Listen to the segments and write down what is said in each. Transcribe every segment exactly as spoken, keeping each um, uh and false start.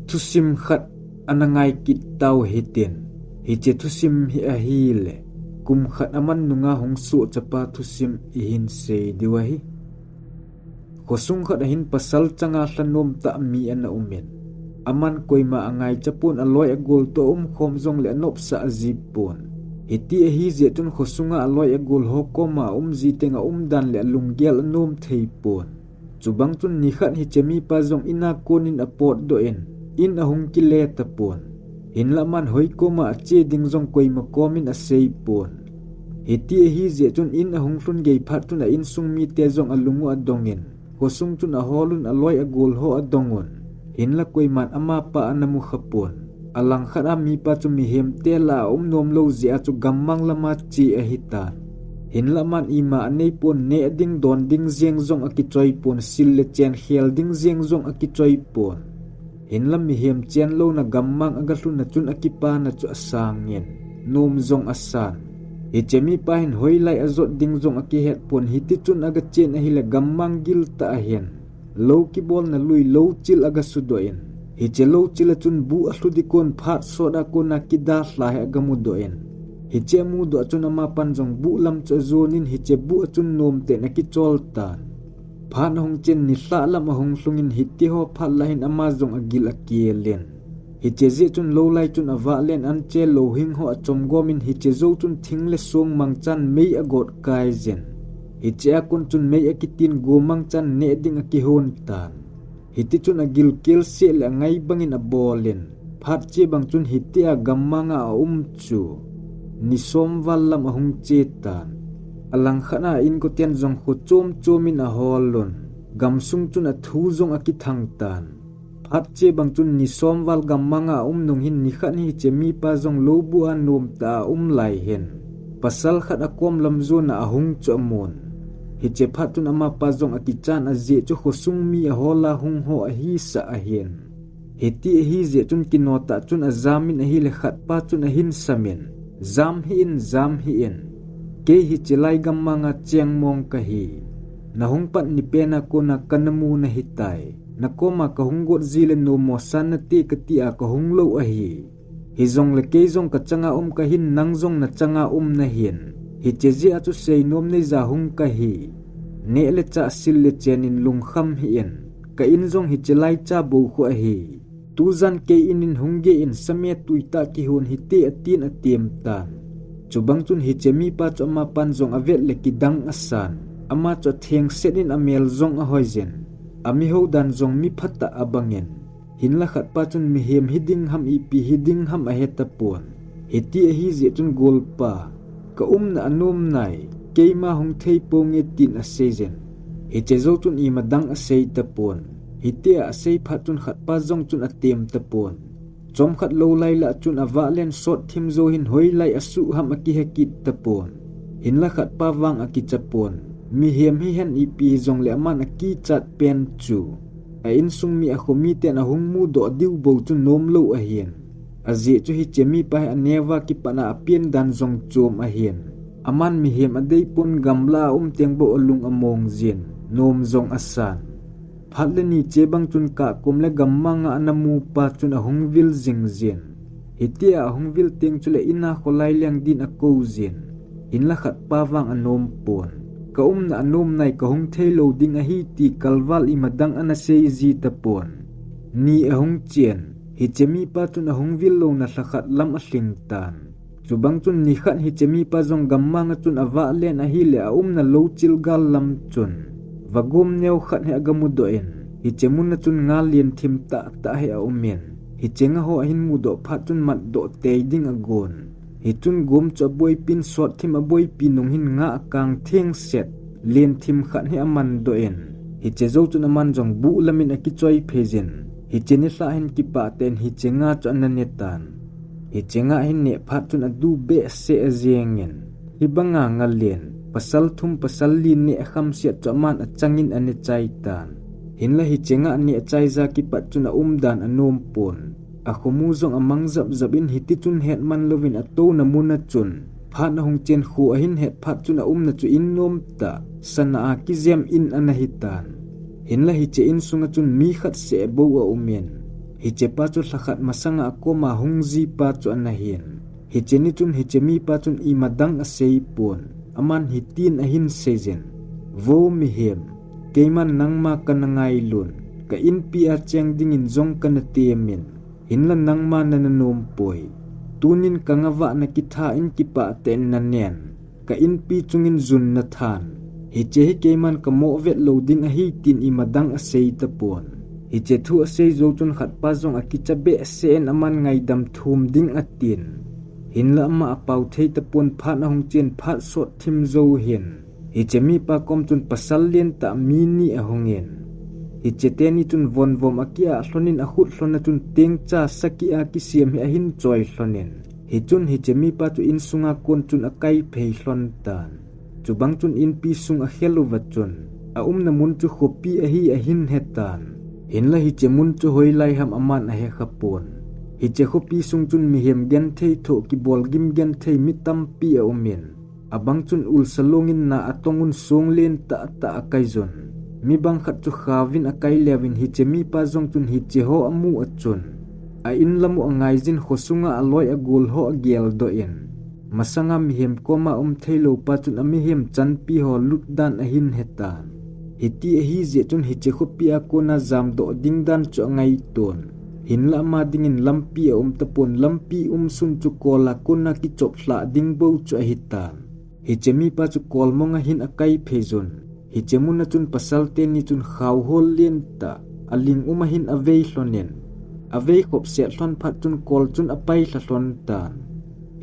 Thusim khat ana ngai kit tau hitin. Hiche thusim hi ahile, kum khat aman nunga hung soh chapa thusim ihin sei diu ahi. Khosung khat ahin pasal changa lhanom tah mi ana umin, aman koima angaicha pon, aloi agol toh aumkhom jongle anopsah ji pon. Hiti ahi jeh chun khosunga aloi agol ho koma aum ji teng aumdan le alunggel anom thei pon. Chubang chun nikhat hiche mipa jong in'a konin apotdoh in, in ahung kile tapon. Hinlah aman hoi koma ache ding jong koima komin asei pon. Hiti ahi jeh chun in ahung lhun gei phat chun a insung mite jong alung u adongin, khosung chun aholun aloi agol ho adongun. Hinlah koiman amapa ana mukha pon. Alangkhat a mipa chu mihemte lah a aum nomlou jeh a chu gammang lama che ahitan. Hinlah aman ima anei pon, neh ding don ding jeng jong akichoi pon, sil le chen khel ding jeng jong akichoi pon. Hinlah mihem chen louna gammang agalhun a chun akipana chu asangin, nom jong asan. Hiche mipa hin hoilai ajot ding jong akihet pon, hiti chun agachen ahile gammang gil tah ahin lou kibolna lui lou chil agasudoh in, hiche lou chil a chun buh alhu ding kon phat sot a kona kidalha hi agamudoh in, hiche amudoh a chun amapan jong buh lam chu ajonin hiche buh a chun nomten akichol tan. Phat ahung chen nilhah lam ahung lhungin hitiho phat lah hin ama jong agil akelin. Hiche jeh chun lou lai chun avahlen anche louhing ho achom gomin hiche jou chun thing le song mangchan mei agot kaijin. Hiche a kon chun mei akitin go mangchan neh ding akihon tan. Hiti chun agil kelseh le angai bangin abolin. Phat che bang chun hitia gammanga aum chu ni som val lam ahung che tan. Alangkhat a inkoten jong kho chom chomin aholun. Gamsung chun athu jong akithang tan. Phat che bang chun ni som val gammanga aum nung hin nikhat hiche mipa jong lou buh a nomtah a aum lai hin, pasal khat akom lam jona ahung chu amun. Hiche phat chun amapa jong akichan ajeh chu khosung mi ahola hung ho ahisah ahin. Hiti ahi jeh chun kinotah chun ajamin ahile khatpa chun ahin samin, jam hih in, jam hih in. Kei hiche lai gammanga cheng mong kahi. Nahung pat ni pena kona kana mu nahitai. Nakoma kahung got ji le nomo san nate katia kahung lou ahi. Hijongle kei jong kachanga um kahin, nang jong nachanga um nahin. Hiche jeh a chu seinom neija hung kahi. Neh le chah, sil le chen in lungkham hih in. Ka in jong hiche lai cha bou khu ahi. Tujan kei in in hung gei in, same tuitah kihon hite, atin atem tan. Chubang chun hiche mipa chu amapan jong avet le kidang asan. Ama chu athengset in amel jong ahoijin. Amiho dan jong mi phatah abangin. Hinlah khatpa chun mihem hiding ham ipi hiding ham ahetapon. Hiti ahi jeh chun golpa, ka umna anom nai, keima hung thei ponge tin aseijin. Hiche jou chun ima dang asei tapon. Hitia asei phat chun khatpa jong chun atem tapon. Chomkhat lou lai lah chun avahlen sot thim jou hin hoilai asuh ham akihe kit tapon. Hinlah khatpa vang akicha pon. Mihem hihen ipi hijongle aman akichat pen chu a insung mi, akhomi ten ahung mudoh diu bou chu nomlou ahin. Ajeh chu hiche mipa hi aneo a kipat a apen dan jong chom ahin. Aman mihem adei pon, gamlah a um teng bou alung among jin, nom jong asan. Phat le ni che bang chun kahkom le gammanga ana mupa chun ahung vil jingjin. Hitia ahung vil teng chule in'a kholai leng din akou jin. Hinlah khatpa vang anom pon. Ka umna anom nai, kahung thei lou ding ahi ti kalval ima dang ana sei ji tapon. Ni ahung chen, hiche mipa chun ahung vil louna lhakhat lam alhing tan. Chubang chun nikhat hiche mipa jong gammanga chun avahlen ahile aumna lou chilgal lam chun vagom neo khat hi agamudoh in, hiche muna chun nga lenthim tahtah hi aumin, hiche nga ho ahin mudoh phat chun matdoh tei ding agon. Hichun gom chu aboipin sot thim aboipi nung hin nga akang thengset lenthim khat hi amandoh in, hiche jou chun aman jong buh lamin akichoi pheijin. Hiche nilhah hin kipah tah in hiche nga chu ana ne tan. Hiche nga hin neh phat chun adu behseh jengin, hibanga nga len, pasal thum pasal li neh khamset chu aman achangin ane chai tan. Hinlah hiche nga neh chai ja kipat chun aumdan anom pon. Akhomu jong amang japjap in hiti chun hetman louvin atouna muna chun phat ahung chen kho ahin het phat chun aumna chu in nomtah, sana a kijem in ana hitan. Hinlah hiche insunga chun mi khat seh bou aumin, Hichepa chu lhakhat masanga akoma hung jipa chu ana hin. Hiche ni chun hiche mipa chun imadang asei pon. Aman hitin ahin seijin, "Vo mihem, keiman nangma kana ngailun, ka inpi a cheng dingin jong kana temin, hinla nangma nana nom poi. Tunin ka ngavahna kitha in kipah tah in nanen, ka inpi chungin jun nathan. Hiche hi keiman ka mohvet lou ding ahi," tin imadang asei tapon. Hiche thu asei jou chun khatpa jong akicha behseh in aman ngaidam thum ding atin. Hinla ama apao thei tapon, phat ahung chen phat sot thim jou hin. Hiche mipa kom chun pasal lentah mi ni ahungin. Hiche teni chun vonvom akiah lhonin akhut lhon a chun tengcha saki a kisem hi ahin choi lhonin. Hichun hiche mipa chu insunga kon chun akai phei lhon tan. Chubang chun inpi sung akhel uva chun, aumna mun chu khopi ahi ahin hetan. Hinla hiche mun chu hoilai ham aman ahe khapon. Hiche khopi sung chun mihem genthei thoh kibol gim genthei mi tampi aumin. Abang chun ulsa longin na atongun song lentah tah akaijun. Mi bang khat chu khauvin akai leuvin hiche mipa jong chun hiche ho amu a chun, a inlam u angaijin khosunga aloi agol ho ageldoh in. Masanga mihem koma um theilou pa chun amihem chanpi ho lut dan ahin hetan. Hiti ahi jeh chun hiche khopi a kona jamdoh ding dan chu angaiton. Hinla ama dingin lampi aum tapon, lampi um sun chu kol a kona kichop lhah ding bou chu ahitan. Hiche mipa chu kol mong ahin akai phei jun. Hiche mun a chun pasal teni chun khau hol lentah, aling um ahin avei lhonin. Avei khop set lhon phat chun kol chun apai lha lhon tan.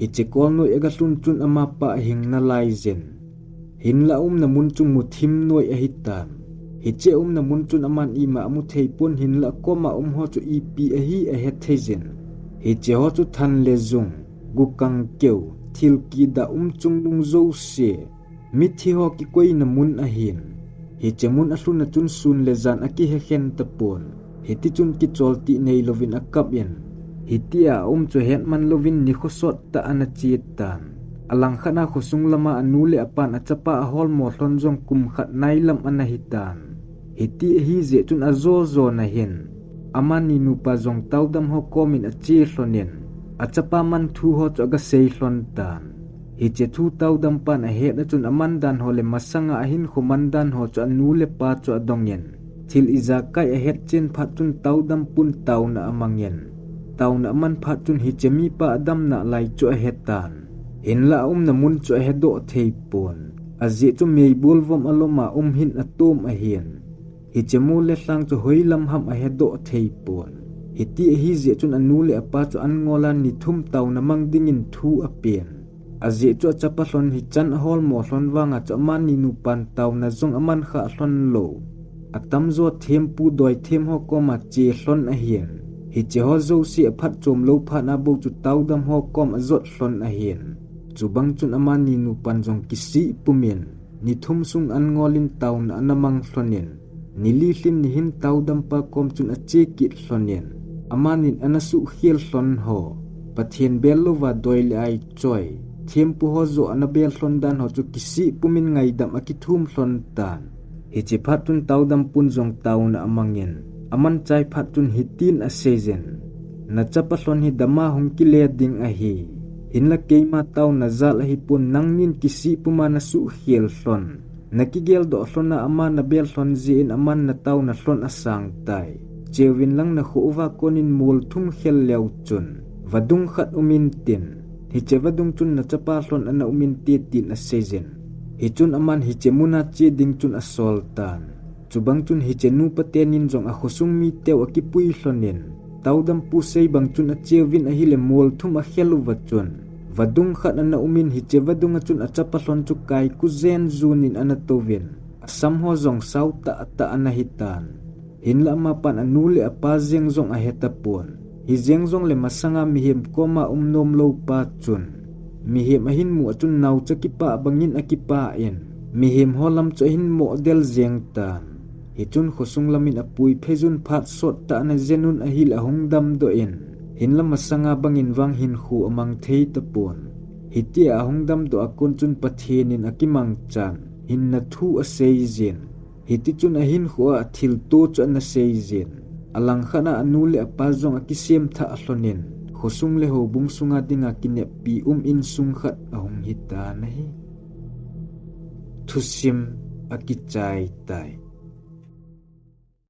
Hiche kol noi aga lhun chun amapa ahing nalaijin. Hinla aumna mun chu muthim noi ahitan. Hiche aumna mun chun aman ima amu thei pon, hinla akoma um ho chu ipi ahi ahe theijin. Hiche ho chu than le jung, gukang keu, thil kidah um chungnung jouse, mithi ho kikoina mun ahin. Hiche mun alhun a chun sun le jan akihe khen tapon. Hiti chun kichol tih neilouvin akap in. Hitia aum chu hetman louvin nikho sot tah ana che tan. Alangkhat a khosung lama anu le apan achapa aholmo lhon jong kum khat nailam ana hitan. Hiti ahi jeh chun ajo jo na hin. Amani nupa jong taodam ho komin ache lhonin, achapa man thu ho chu aga sei lhon tan. Hiche thu taodam pan ahet a chun aman dan ho le masanga ahinkho man dan ho chu anu le pa chu adongin, thil ijakai ahet chen phat chun taodam pun taona amangin, taona aman phat chun hiche mipa adam nalai chu ahetan. Hinla aumna mun chu ahedoh thei pon. Ajeh chu meibol vom alom a um hin atom ahin. Hiche mol le lhang chu hoilam ham ahedoh thei pon. Hiti ahi jeh chun anu le apa chu an ngol a ni thum taona mang dingin thu apen. Ajeh chu achapa lhon hichan aholmo lhon vanga chu amani nupan taona jong aman kha lhon lou. Atamjo thempu doi them ho koma che lhon ahin. Hiche ho jouse aphatchom lou phat a bou chu taodam ho kom ajot lhon ahin. Chubang chun amani nupan jong kisih pumin, ni thum sung an ngolin taona ana mang lhonin, ni li lhin ni hin taodam pa kom chun ache kit lhonin, amanin ana suhkhel lhon ho, Pathen bel louva doi le ai choi, thempu ho joh ana bel lhon dan ho chu kisih pumin ngaidam akithum lhon tan. Hiche phat chun taodam pun jong taona amangin, aman chai phat chun hitin aseijin, "Nachapa lhon hi dama hung kile ding ahi. Hinla keima taona jal ahipon, nangnin kisih puma nasuhkhel lhon. Nakigel doh lhon a ama nabel lhon jeh in aman nataona lhon asang tai. Cheuvin lang nakho uva konin mol thum khel leu chun vadung khat umin tin. Hiche vadung chun nachapa lhon ana umin te," tin aseijin. Hichun aman hiche muna che ding chun asol tan. Chubang chun hiche nupa tenin jong akhosung miteu akipui lhonin, taodam pu sei bang chun acheuvin ahile mol thum akhel uva chun, vadung khat ana umin hiche vadung a chun achapa lhon chu kaiku jen junin ana touvin, asam ho jong sao tah tah ana hitan. Hinla amapan anu le apa jeng jong ahetapon. Hijeng jongle masanga mihem koma um nom lou pa chun, mihem ahin mu a chun naocha kipah bangin akipah in, mihem ho lam chu ahin mohdel jeng tan. Hichun khosung lamin apui phei jun phat sot tah ana jenun ahile ahung damdoh in, hinla masanga bangin vang hinkho amang thei tapon. Hitia ahung damdoh a kon chun Pathen in akimangchan, hinna thu aseijin. Hiti chun ahinkho a thilto chu ana seijin. Alangkhat a anu le apa jong akisem thah lhonin, khosung le houbung sunga dinga kineppi um insung khat ahung hitan ahi. Thusim akichai tai.